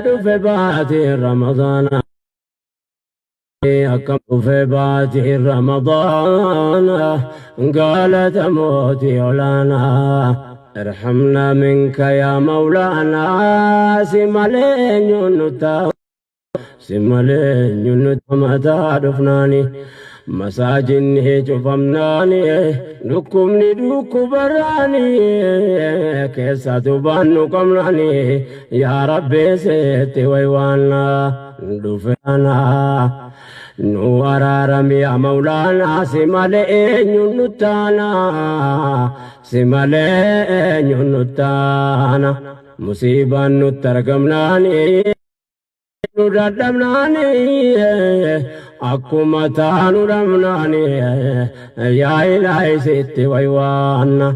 Dhufe baatiin Ramadaana. Akkam dhufe baatiin Ramadaana. Galata mootii olaanaa. Irhamnaa minka yaa Mawlaanaa. Si malee eenyuun nu ta'a. Si malee eenyuun nu mataa dhufnaani. Masaajinni cufamnaani. Dhukkubni dhukkubarraani. Keessatu baannu qabnaani. Yaa Rabbi sitti waywaannaa. Dhufeanaa. Nu araarami yaa Mawlaanaa. Si malee eenyuun nu taanaa. Si malee eenyuun nu taana. Musiibaan nutti argamnaani. Nu dadhabnaani akkuma taanu dhabnaani yaa ilaahi sitti waywaanna.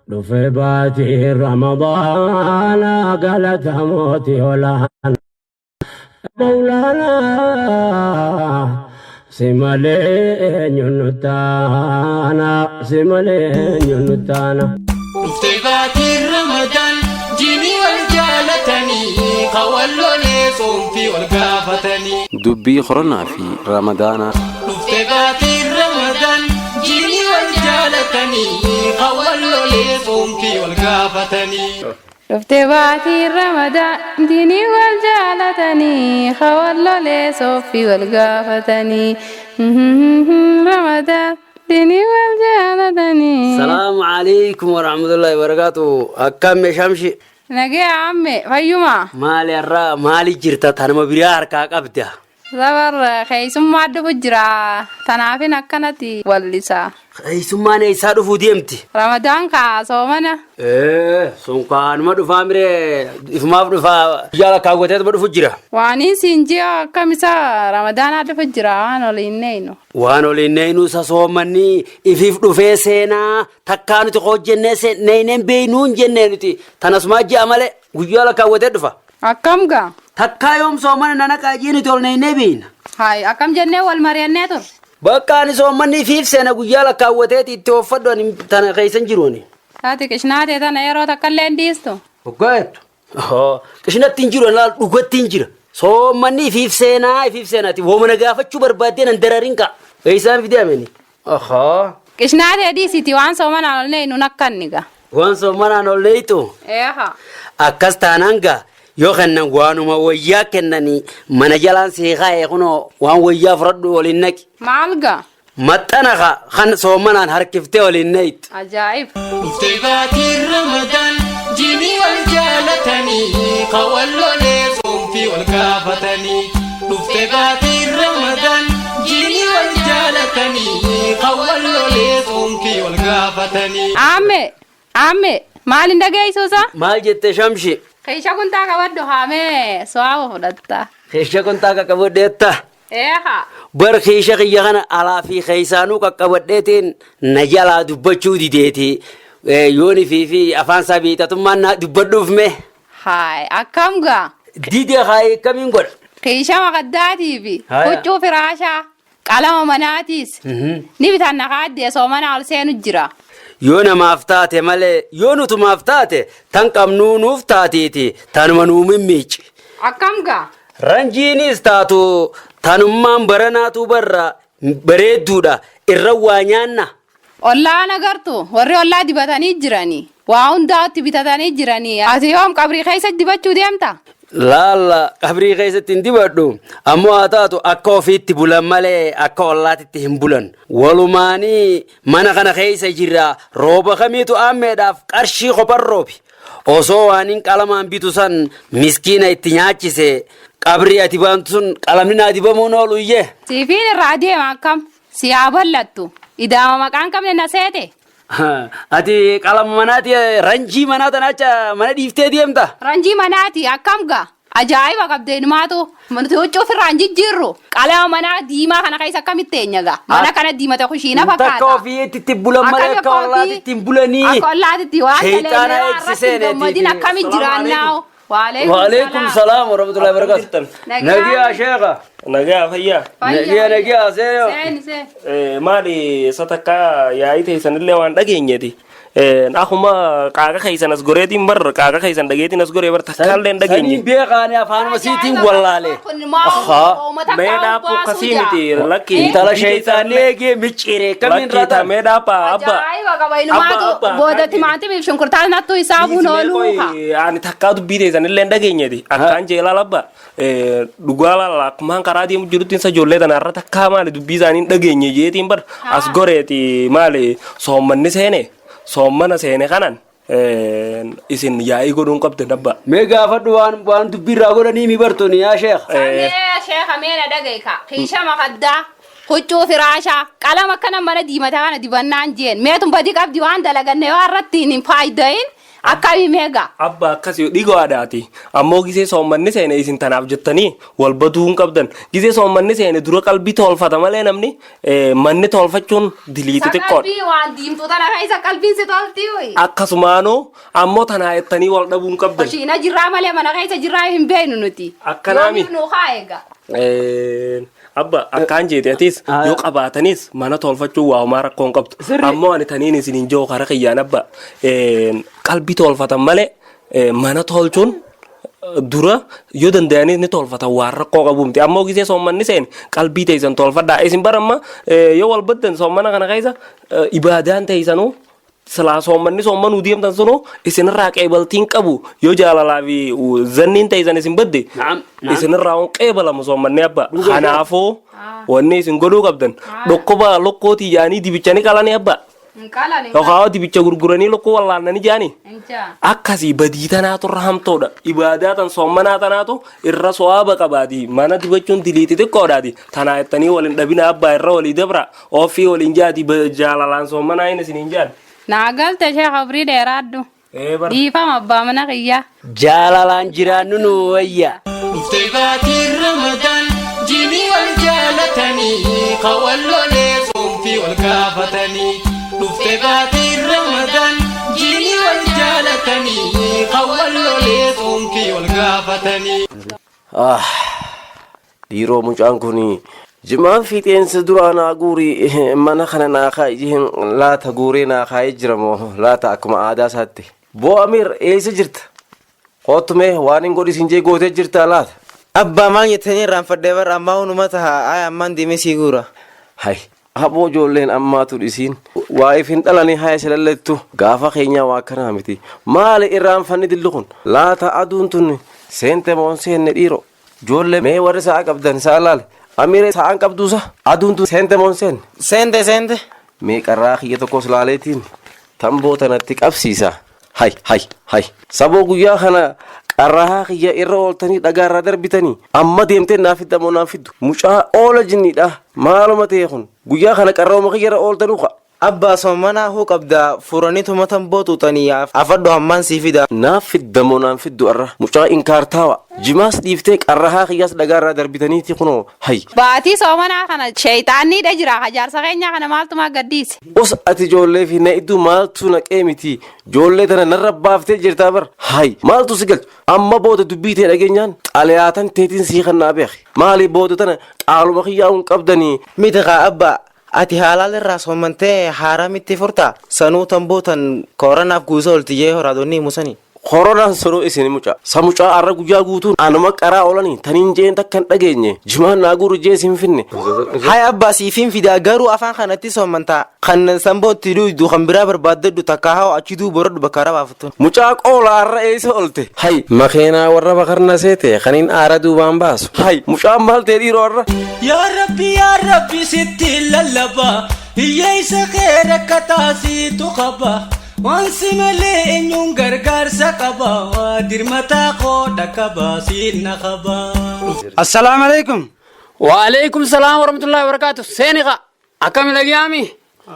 Dhufe baatii Ramadaana galata mootii olaana. Mawlaana si malee eenyuun nu taana si malee eenyuun nu taana. Dhuftee baatiin Ramadaan jiini wal jaalatanii kan wal lolee soomtii wal gaafatanii. Dubbii koronaa fi Ramadaanaa. Dhuftee baatiin Ramadaan jiini wal jaalatanii kan wal lolee soomtii wal gaafatanii. Dhuftee baatiin Ramadaan diinii wal jaalatanii kan wal lolee sooffii wal gaafatanii. Ramadaan diinii wal jaalatanii. Salaamu alaikum warahmatullahi wabarakatuh. Akkam meeshaamshi? Nagee amme fayyuma. Maali har'a maali jirta tanuma biraa harkaa qabda? Sabar keessummaa dhufu jira. Tanaafin akkanatti wallisa. Keessummaan eessaa dhufuu deemti? Ramadaan kaa soomana. Ee, sun kaanuma dhufaa miree ifumaaf dhufaa guyyaa lakkaawwateetuma dhufu jira. Waaniin siin ji'a akkam isa Ramadaanaa dhufu jira waan oliin neeynu. Waan oliin neeynu isa soomanni ifiif dhufee seenaa takkaa nuti hojjennee neeyneen beeynuu hin jennee nuti tanasumaa ji'a malee guyyaa lakkaawwatee dhufa. Akkam gaa? Takkaa yoom soomana nana qaajii nuti ol neeynee beeyna. Hayi akkam jennee wal mari'annee turre. Bakka ani soommanni ifiif seena guyyaa lakkaawwateeti itti ooffadhu ani tana keessan jiru ani. Taati qishnaa tee tana yeroo takka illee hin dhiistu. Hoggaa jettu. Qishnatti hin jiru laal dhugatti hin jira. Soommanni ifiif seenaa ifiif seenaati. Wooma na gaafachuu barbaaddee nan dararin ka'a. Eessaan fidee ameni. Ahaa. Qishnaa tee dhiisiti waan soomanaan ol neeynu nakkanni gaa. Waan soomanaan ol neeytu. Eeha. Akkas taanaan gaa yoo kennan waanuma wayyaa kennanii mana jalaan sii kaa'e kunoo waan wayyaa fudhadhu waliin naqi. Maal gaa? Maxxana ka kan soomanaan harkiftee waliin neeytu. Ajaa'ib. Dhuftee baatiin Ramadaan jiini wal jaalatanii kan wal lolee soomtii wal gaafatanii. Dhuftee baatiin Ramadaan jiini wal jaalatanii kan wal lolee soomtii wal gaafatanii. Aamme aamme maal hin dhageessuusa? Maal jette shamshi? Keesha kuntaa qabadhu haamee so'aama fudhatta. Keesha kuntaa qaqqabadheetta. Eeha. Bar keesha kiyya kana alaa fi keessaanuu qaqqabadheetiin na jalaa dubbachuu dideeti. Yooni fi fi afaan isaa beektatummaan na dubbadhuuf mee. Haay akkam gaa? Dide haay akkamiin godha? Keesha maqaddaatii fi Haya. huccuu firaashaa qalama manaatiis ni bitan na kaaddee soomanaa ol seenu jira. Yoo namaaf taate malee yoo nutumaaf taate tan qabnuu nuuf taatiiti tanuma nuu mimmiici. Akkam gaa? Ranjiinis taatu tanummaan baranaatu barra bareedduudha irra waa nyaanna. Ollaa nagartu warri ollaa dibatanii jiranii waa hundaatti bitatanii jiranii ati yoom qabrii keessa dibachuu deemta? Laalla qabrii keessatti hin dibadhu ammoo haa taatu akka ofiitti bulan malee akka ollaatitti hin bulan. Walumaanii mana kana keessa jirra rooba kamiitu aammeedhaaf qarshii kophan roobi. Osoo waan hin qalamaan bitu san miskiina itti nyaachise qabrii ati baantu sun qalamni naa dibamuun oolu iyyee. Siifiin irraa deema akkam si haa bal'attu idaama maqaan qabne na seete. Ati qalama manaati ranjii manaa tana acha mana dhiiftee deemta. Ranjii manaati akkam gaa? Ajaa'iba qabdee inumaatu nuti huccuu ofirraa hin jijjiirru qalama manaa diimaa kana keessa akkamitti eenyga gaa? Mana kana diimate kushiina Takka fakkaata. ofiitti itti bulan malee Akkami akka akka ofii- ollaatti ittiin bulanii. Akka ollaatitti waan Shayxaana galee irratti hin eegsiseen gammadin etiiti. akkami jiraannaa? Waalaikum salaam warahmatullahi wabarakatuh. Nagaa. Nagiyaa sheekha. Nagaa fayyaa. Nagiyaa nagiyaa seenoo. Seeni seeni. Maali isa takka yaa'ii teessanillee waan dhageenyeeti. Akkuma qaaqa keessan as goreetiin bar qaaqa keessan dhageetiin as goree bar takkaallee hin dhageenye. Saniin beekaani afaanuma siitiin wallaale. Mee dhaabbu akkasii miti lakki. Intala sheeyxaanii eegee micciiree kamiin Lakki rataan. mee dhaabba abba. Ajaa'iba qaba inumaatu booda timaatimiif shunkurtaan nattuu isaa buun ooluu ka. Ani takkaa dubbii teessan illee hin dhageenyeeti. Akkaan jeelaa labba dhugaa laala akkumaan karaa deemu jirutti isa ijoollee tana irra takkaa maali dubbii isaanii hin dhageenye jeetiin bar as goreeti maali soommanni seene soommana seene kanan isin yaa'ii godhuun qabdan abba. Mee gaafadhu waan waan dubbii irraa godhanii mi bartooni yaa sheekh. Samee sheekha meena dhagaye ka. Kiisha makaddaa. Huccuu firaashaa qalama akkana mana diimataa kana dibannaan jeen meetun badii qabdi waan dalaganne yoo irratti hin faayidayin akkamii meegaa. Abba akkasii dhigaadhaati. Ammoo gisee soommanni seene isin tanaaf jettanii wal baduu hin qabdan. Gisee soommanni seene dura qalbii tolfata malee namni manni tolfachuun diliiti xiqqoodha. Qalbii waan diimtuu tana keessa qalbiin si tolti hoyi. Akkasumaanuu ammoo tanaa jettanii wal dhabuu hin qabdan. Koshiina jirraa malee mana keessa jirraa hin beeknu nuti. Akkanaami. Yoomiif nu haa eega. Abba akkaan jeete atis yoo qabaatanis mana tolfachuun waa homaa rakkoo hin qabdu. Ammoo ani taniin isin hin jiru karaa kiyyaan abba qalbii tolfatan malee mana tolchuun dura yoo danda'anis ni tolfatan waan rakkoo qabu miti. Ammoo gisee soommanni seen qalbii teessan tolfadhaa. Isin bara amma yoo wal baddan soommana kana keessa ibaadaan teessanuu silaa soommanni soommanuu deemtan sunuu isinirraa qeebaltiin qabu yoo jaalalaa fi zanniin teessan isin badde isinirraa on qeebalamu soommanni abba. Kanaafuu wanni isin godhuu qabdan dhukkuba lukkootii jaanii dibichanii qalanii abba. Yookaan dibicha gurguranii lukkuu wallaannanii jaanii. Akkasii badii tanaatu irra hamtuudha. Ibaadaa tan soommanaa tanaatu irra so'aaba qabaati. Mana dibachuun diliiti xiqqoodhaati. Tanaa jettanii waliin dhabina abbaa irra walii dabra. Ofii waliin jaati jaalalaan soommanaa inni isin hin jaan. Naa galte sheekha umrii dheeraadhu. Dhiifama abbaa mana kiyyaa. Jaalalaan jiraannu nu wayya. Dhuftee baatiin Ramadaan jiini wal jaalatanii kan wal lolee soomfii wal gaafatanii. Dhuftee baatiin Ramadaan jiini wal jaalatanii kan wal lolee soomfii wal gaafatanii. Ah, dhiiroo mucaan kun jimaan fiixeensa duraa naa guurii mana kana naa kaa'e laata guuree naa kaa'ee jira moo laata akkuma aadaa isaatti. Boo Amiir eessa jirta? Kottu mee waan hin godhisin jee gootee jirta laata? Abbaa maal jettanii irraanfadhee bara ammaa hunuma taha ay ammaan deemee sii guura. Hay haboo ijoolleen ammaatu dhisiin waa'eef hin dhalanii haya silallettu gaafa keenyaa waa akkanaa miti. Maali irraanfanni dilli kun laata aduun tun seente moo hin seenne dhiiroo? Ijoollee mee warri sa'a qabdan sa'a laale. Amiiree sa'aan qabduusa aduun tun seente moo hin seenne? Seente seente. Mee qarraa kiyya tokkos laaleetiin tamboo tanatti qabsiisa. Hay hay hay saboo guyyaa kana qarraa kiyya irra ooltanii dhagaa irraa darbitanii amma deemtee naaf fidda moo naaf fiddu mucaa oola jinniidha maaluma ta'e kun guyyaa kana qarrauma kiyya irra ooltanuu ka. Abbaa soomanaa hoo qabda furanii tuma tamboo xuuxanii afadhu hammaan sii fida. Naaf fidda moo naaf fiddu arra mucaa inkaartaawa jimaas dhiiftee qarrahaa kiyyaas dhagaa irraa darbitaniiti kunoo hay. Baatii soomanaa kana sheeyxaanniidha jira jaarsa keenyaa kana maaltu gaddiise. Os ati ijoollee fi na iddoo maaltu naqee miti ijoollee tana narra baaftee jirtaa bar hay maaltu si galchu amma booda dubbii ta'e dhageenyaan xalayaatan teetiin sii kan naa beeki maali booda tana qaaluma kiyyaa hin qabdanii. Miti kaa abbaa ati haalaal irraa soomantee haaramitti furtaa sanuu tambootan kooranaaf guusa olti jee horaadonni himusanii. Koronaan sonoo isin mucaa sa mucaa arra guyyaa guutuun anuma qaraa oolanii taniin jeen takka hin dhageenye jimaan naa guuru jee sin finne. Hay abbaa siifin fidaa garuu afaan kanatti soomantaa kan sambootti duudu kan biraa barbaaddadhu takka haa achi duuba boradhu bakka rabaafattu. Mucaa qoola arra eessa oolte. Hay makeenaa warra bakarna seete kaniin aara duubaan baasu. Hay mucaan maal ta'e dhiiroo arra. Yaa Rabbi yaa Rabbi sitti lallaba hiyyeessa kee rakkataa siitu qaba. Waan si malee eenyuun gargaarsa qaba dirmataa koo dhaqaba siin na qaba. Assalaamu alaikum. Wa alaikum salaam wa rahmatullahi wa barakatuh. Seeniqa akkami dhagyaami?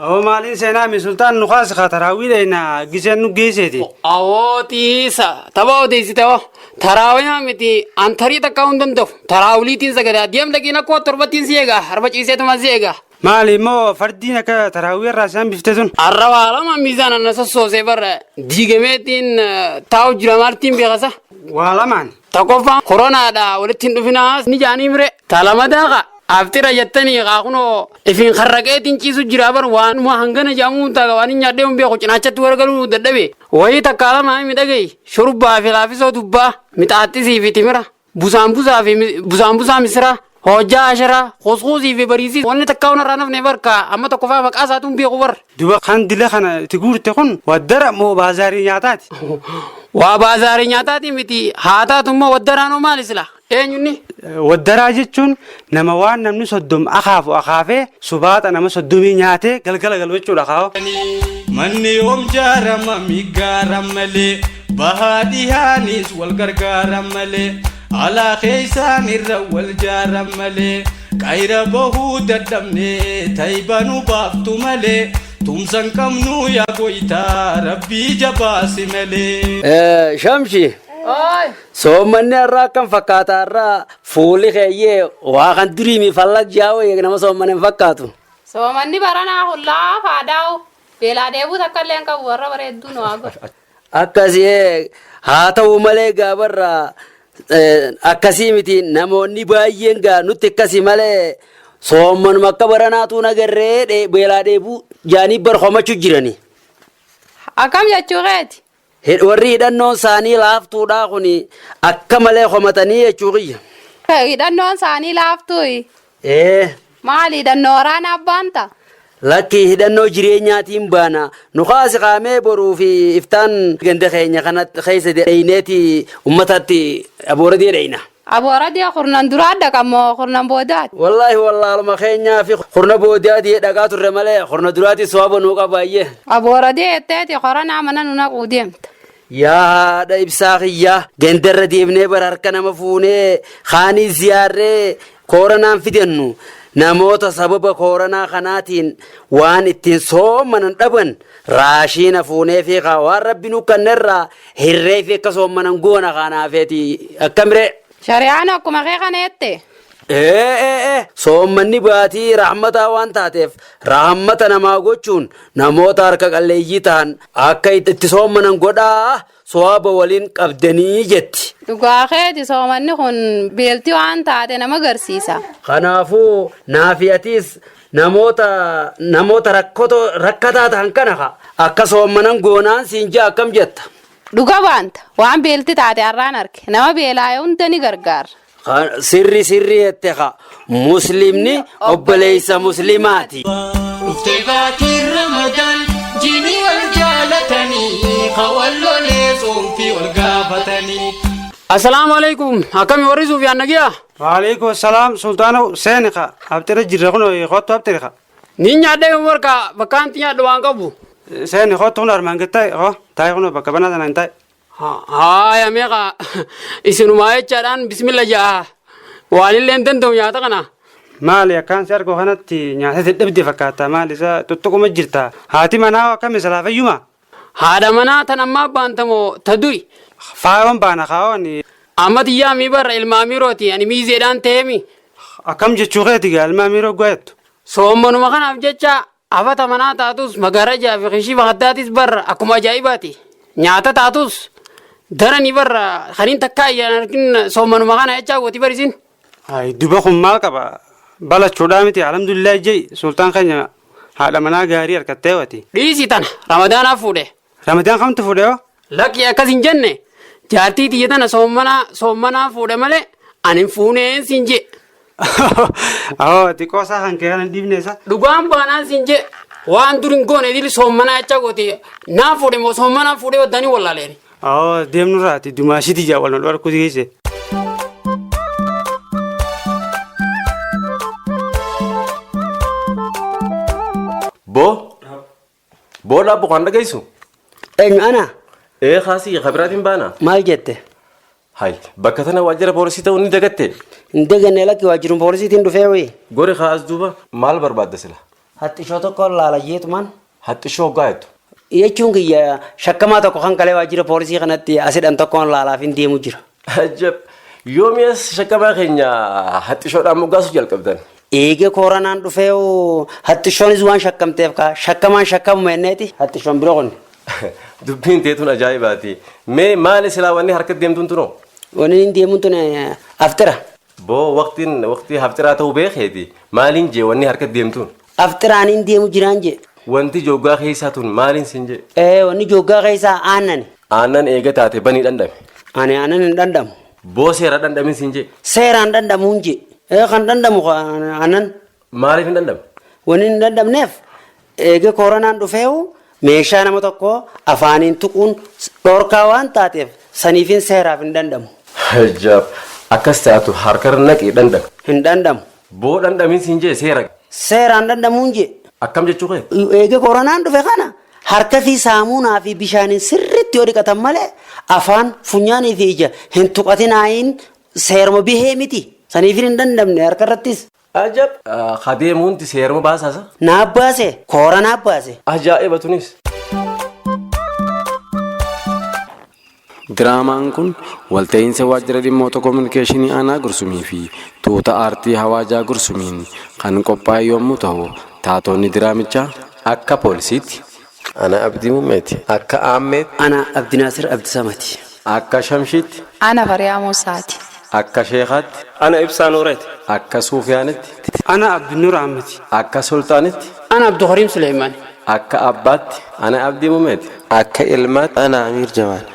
Oo maaliin seenaami sultaan nu kaasi kaa taraawiidha giseen nu geesseeti. Awootiisa tapha odeessite hoo taraawiyaa miti an tarii takka hin danda'u taraawuliitiin sagadaa deem dhaqiin akkoo torbattiin si eega harba ciiseetuma si eega. Maali immoo fardiin akka taraawii irraa isaan bifte sun? Arra waa lama miizaan anna sossoosee barra diigameetiin taa'u jira maaltiin beekasa? Waa lamaan. Tokkoffaan koronaadha walitti hin dhufinaa ni jaanii mire. Talamadaa Aftira jettanii kaa kunoo ifiin karraqeetiin ciisu jira bar waan hangana jedhamuun ta'a waan hin nyaadhee hin beeku cinaachatti wargaluu dadhabe. Wayii takkaa lama himi dhagayi shurbaa fi laafisoo dubbaa mixaaxisii fi timira busaan busaa fi busaan busaa misira hojjaa asharaa kuskuusii fi bariisii wanni takkaa hunarraa nafne barka amma tokko faa maqaa isaatu hin beeku bar. Duba kan dila kana itti guurte kun waddara moo baazaarii nyaataati? Waa baazaarii nyaataati miti haa taatu immoo waddaraanoo maali sila eenyunni? Waddaraa jechuun nama waan namni 30 akaafu akaafee subaaxa nama 30 nyaatee galgala galu jechuudha kaa'o. Manni yoom jaarama migaara malee bahaa dhihaanis wal gargaara malee alaa keessaan irra wal jaara malee qayra bahuu dadhabne tayba nu baaftu malee tumsan qabnu yaa goytaa rabbii jabaasi malee. Shamshi. Soommanni har'aa akkam fakkaata har'aa fuulli keeyyee waa kan duriimi fallag jaa'u nama soommane hin fakkaatu. Soomanni baranaa kun laafaadhaa'u. Beelaa dheebuu takka illee hin qabu warra bareedduu nu haa godhu. Akkasii haa ta'u malee gaabarra akkasii miti namoonni baay'een gaa nutti akkasii malee soommanuma akka baranaatu nagarree beelaa dheebuu jaanii barhoomachuu jirani. Akkam jechuu keeti? Warri hidhannoon isaanii laaftuudhaa kun akka malee homatanii jechuu kiyya. Hidhannoon isaanii laaftuuyi. Ee. Maali hidhannoo waraanaa abbaan ta'a? Lakki hidhannoo jireenyaatiin baana. Nu kaasi qaamee boruu fi iftaan ganda keenya kanatti keessa dheyneeti uummatatti abooradee dheyna. Abooradee kurnan duraa dhaqamoo kurnan boodaati? Wallaahi wallaaluma keenyaa fi kurna boodaati dhaqaa turre malee kurna duraati soaba nuu qabaayyee. Abooradee jetteeti koronaa mana nu naquu deemta. Yaa haadha ibsaa kiyyaa gandarra deemnee bara harka nama fuunee kaanii ziyaarree kooranaan fidannu namoota sababa kooranaa kanaatiin waan ittiin soommanan dhaban raashiina fuunee fi waan rabbi nu kennerraa hirree fi akka soommanan goona kanaafeeti akkamiree. Shari'aan akkuma kee kana jette. Soommanni baatii rahmataa waan taateef rahmata namaa gochuun namoota harka qalleeyyii ta'an akka itti soommanan godhaa soaba waliin qabdanii jetti. Dhugaa keeti soomanni kun beeltii waan taate nama agarsiisa. Kanaafuu naafiyatiis namoota rakkataa ta'an kana akka soommanan goonaan siin jaa akkam jetta. Dhuga baanta waan beelti taate har'aan arge nama beelaa'e hunda ni gargaara. Sirri sirri jette haa muslimni obboleessa muslimaati. Dhuftee baatiin Ramadaan jiini wal jaalatanii hawallolee soomfii wal gaafatanii. Assalaamu alaikum akkami warri suufiyaan nagiyaa? Waalaikum salaam sultaana seeni kaa abxira jirra kun kottu abxira kaa. Ni nyaadhee warka bakka anti nyaadhu waan qabu. Seeni kottu kun armaan gad taa'e hoo taa'e kun bakka banaa sanaan taa'e. Haaya meeqa isinumaa jechaadhaan bismilla ja'a waan illee hin danda'u nyaata kana. Maali akkaan si argu kanatti nyaata dadhabde fakkaata maali isa tuttuquma jirta haati manaa akkami salaafayyuma. Haadha manaa tan ammaa baantamoo ta duri. Faayoon baana kaayoon. Amma xiyyaa mii barra ilma amiirooti ani miizeedhaan ta'eemi. Akkam jechuu keeti gaa ilma amiiroo gaayattu. Soommanuma kanaaf jecha afata manaa taatus magarajaa fi kishii bakkaddaatis barra akkuma ajaa'ibaati. Nyaata taatus daranii barra kaniin takka ayyaan argin soommanuma kana jechaa gooti barisin. Ay duba kun maal qaba balachuudhaa miti alhamdulillah jei sultaan keenya haadha manaa gaarii harkattee wati. Dhiisi tana ramadaanaaf fuudhe. Ramadaan kamtu fuudhe hoo? Lakki akkas hin jenne jaartii tiyya tana soommanaa fuudhe malee ani hin fuuneen siin jee. Awoo xiqqoo isaa kan kee kana hin dhiifne isa. Dhugaan baanaan siin jee waan dur hin goone dili soommanaa jechaa gooti naan fuudhe moo soommanaa fuudhee waddanii wallaaleen. Awoo deemnurraati dumaashiiti jaa wal nu dhorkuu geesse. Boo. Boo dhaabbu kan dhageessu? Eenyu ana? Ee kaasii kabiraatiin baana. Maal jette? Hay bakka tana waajjira poolisii ta'uu ni dagatte. Hin daganne lakki waajjiruma poolisiitiin dhufee wayii. Gori kaas duuba maal barbaadda sila? Haxxishoo tokko laalayyeetumaan. Haxxishoo hoggaa jettu. Jechuun kiyya shakkamaa tokko kan kalee waajjira poolisii kanatti asidhan tokkoon laalaaf hin deemu jira. Ajab! Yoomi as shakkamaa keenya haxxishoodhaan moggaasuu jalqabdan? Eegee kooranaan dhufee haxxishoonis waan shakkamteef kaa shakkamaan shakkamuma jenneeti haxxishoon bira qonne. Dubbiin teetuun ajaa'ibaati. Mee maali silaa wanni harka deemtuun tunoo? Wanni hin deemuun tun aftira. Boo waqtiin waqtii hafxiraa ta'uu beekeeti. Maaliin jee wanni harka deemtuun? Afxiraaniin deemu jiraan jee. Wanti jooggaa keessaa tun maaliin sin jee? Ee wanni jooggaa keessaa aannan. Aannan eega taate banii dhandhame. Ani aannan hin dhandhamu. Boo seera dhandhamin sin jee. Seeraan dhandhamuun jee. Ee kan dhandhamu aannan. Maaliif hin dhandhamne? Wanni hin dhandhamneef eega koronaan dhufeewu meeshaa nama tokko afaaniin tuquun dhorkaa waan taateef saniifin seeraaf hin dhandhamu. Ajaab! Akkas taatu harkarra naqii dhandhame. Hin dhandhamu. Boo dhandhamin sin jee seera. Seeraan dhandhamuun jee. Akkam jechuu kee? Eega koronaan dhufe kana harka fi saamunaa fi bishaaniin sirriitti yoo dhiqatan malee afaan funyaanii fi ija hin tuqatinaayin seeruma bihee miti. Saniifin hin dhandhamne harka irrattis. Ajab! Ka deemu hundi seeruma baasaasa? Naa baase, koora naa baase. Ajaa'iba tunis. Diraamaan kun walta'iinsa Waajjira Dhimmoota Kominikeeshinii Aanaa Gursumii fi Tuuta Aartii Hawaajaa Gursumiin kan qophaa'e yommuu ta'u, taatonni diraamichaa. Akka poolisiitti. Ana Abdii Muummeeti. Akka Aammeetti. Ana Abdinaasir Abdisamati. Akka Shamshiitti. Ana Fariyaa Muusaati. Akka Sheekhaatti. Ana Ibsaa Nuureeti. Akka Suufiyaanitti. Ana Abdinuur Ahmadi. Akka Sulxaanitti. Ana Abdukariim Suleeymaani. Akka Abbaatti. Ana Abdii Muummeeti. Akka Ilmaatti. Ana Amiir Jamaal.